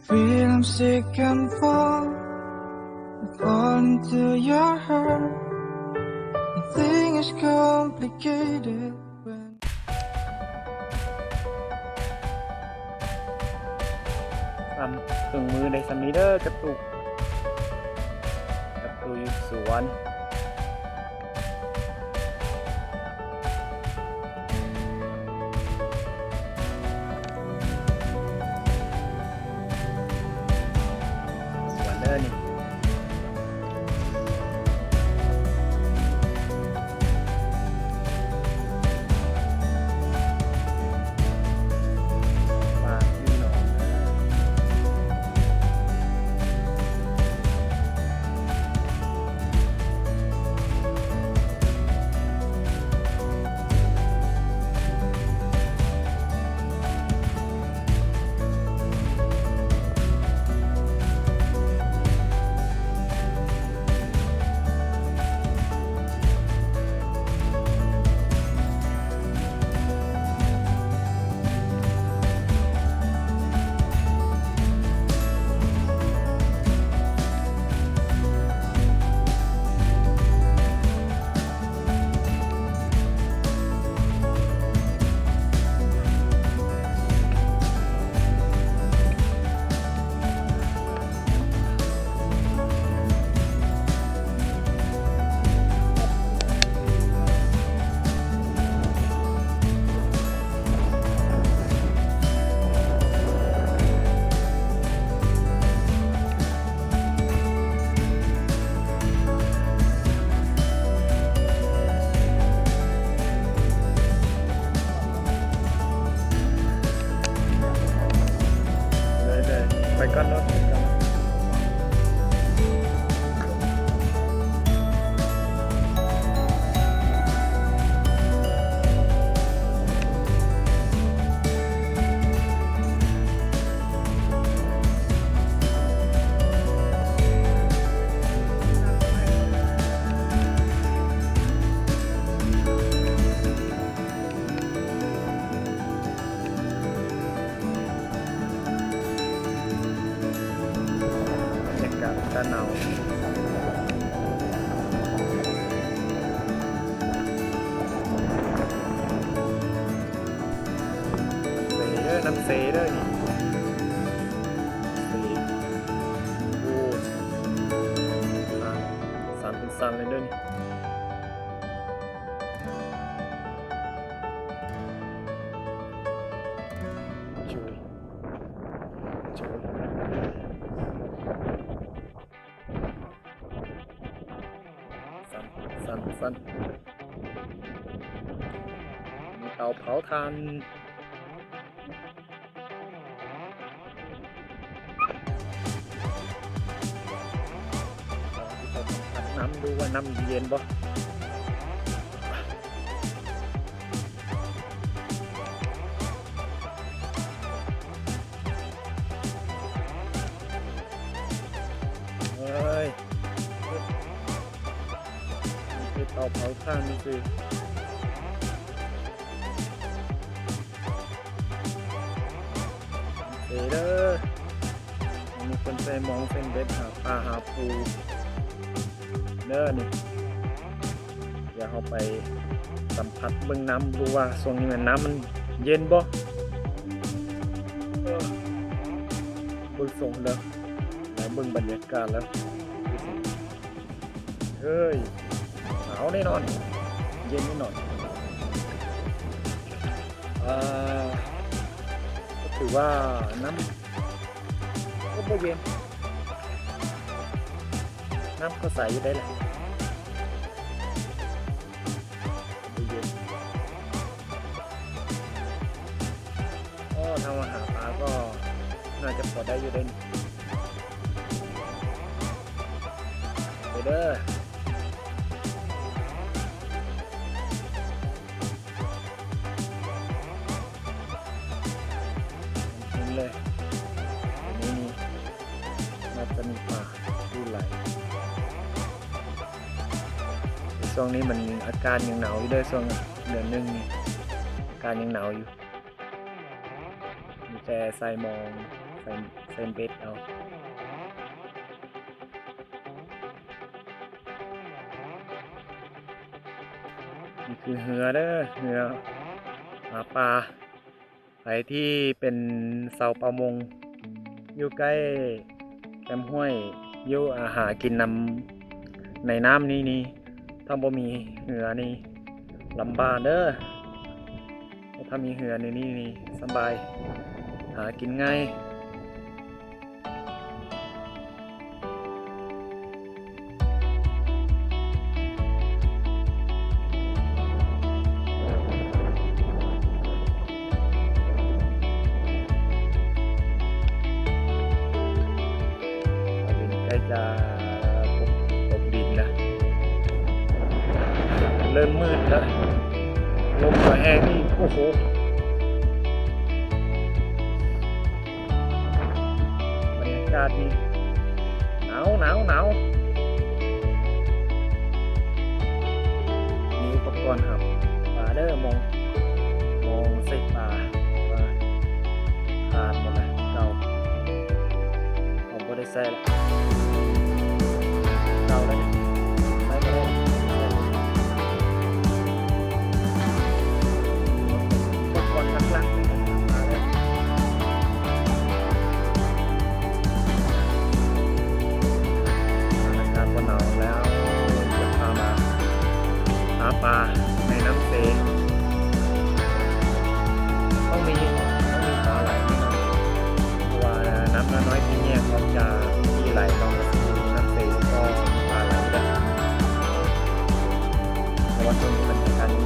Feel I'm sick and fall, fall into your heart. The thing is complicated when ຊ້ຳເຄິ່ງມື້ໄດ້ຊ່ຳນີ້ເດີ ຈັດຕູ້ ຈັດຕູ້ຢູ່ສວນ. ສວນເດີນີ້ ປາກມີໜອງເດີ. ໄດ້ໆ ໄປກ່ອນເນາະ. ບັນຍາກາດຕາໜາວ. ເຊເດີ ນ້ຳເຊເດີນີ້ ເຊ ໂອ້ ສັນເປັນສັນເລີຍເດີນີ້. ສັ່ນ ສັ່ນ ສັ່ນ ມີເຕົາເຜົາຖ່ານ. ລອງຊິໄປສັມຜັດນ້ຳດູວ່ານ້ຳເຢັນບໍ່. ເອີຍ ນີ້ຄືເຕົາເຜົາຖ່ານຊື່ໆ ເອີ ເດີ. ອັນນີ້ເພິ່ນໃສ່ມອງເສັນເບັດ ຫາປາຫາປູເດີນີ້. ດຽວເຮົາໄປສຳຜັດເບິ່ງນ້ຳດູວ່າຊ່ວງນີ້ແມ່ນນ້ຳມັນເຢັນບໍ່. ເອີ ເບິ່ງຊົງແລ້ວ ແລ້ວເບິ່ງບັນຍາກາດແລ້ວ ເອີຍ ໜາວແນ່ນອນ ເຢັນແນ່ນອນ. ເອີ ກໍຖືວ່ານ້ຳ ກໍບໍ່ເຢັນ ນ້ຳກໍໃສຢູ່ໄດ໋ລະ ບໍ່ເຢັນ. ໂອ້ ຖ້າວ່າຫາປາກໍໜ້າຈະພໍໄດ້ຢູ່ເດ້ນີ້ ໄປເດີ. ເຫັນເລີຍ ອັນນີ້ນີ້ ໜ້າຈະມີປາຢູ່ຫຼາຍ. ແຕ່ຊ່ວງນີ້ມັນອາກາດຍັງໜາວຢູ່ເດີ ຊ່ວງເດືອນໜຶ່ງນີ້ ອາກາດຍັງໜາວຢູ່ ມີແຕ່ໃສ່ມອງ ໃສ່ ເຕີມເບັດເອົາ. ນີ້ຄືເຮືອເດີ ເຮືອຫາປາ. ໃຜທີ່ເປັນຊາວປະມົງ ຢູ່ໃກ້ແຄມຫ້ວຍ ຢູ່ ອາ ຫາກິນນຳໃນນ້ຳນີ້ນີ້ ຖ້າບໍ່ມີເຮືອນີ້ລຳບາກເດີ. ແຕ່ຖ້າມີເຮືອໃນນີ້ນີ້ສະບາຍ ຫາກິນງ່າຍ. ใกล้จะตก ตกดินแล้ว เริ่มมืดแล้ว ลมก็แฮงอีก โอ้โห บรรยากาศนี่หนาว หนาว หนาว มีอุปกรณ์หาปลาเด้อ มอง มองใส่ปลา ว่าขาดหมดแล้ว เก่า เอาบ่ได้ใส่ละ เก่าแล้วเนี่ย ใส่บ่ได้ ใส่บ่ได้ อุปกรณ์หลักๆ เลยนะ มาแล้ว อากาศก็หนาวแล้ว จะพามาหาปลาในน้ำเซ ต้องมี ต้องมีปลาไหลแน่นอน เพราะว่าน้ำน้อยๆ ที่แยกออกจากที่ไหลลงสู่น้ำเซก็มีปลาไหลเด้อ เพราะว่าช่วงนี้บรรยากาศดี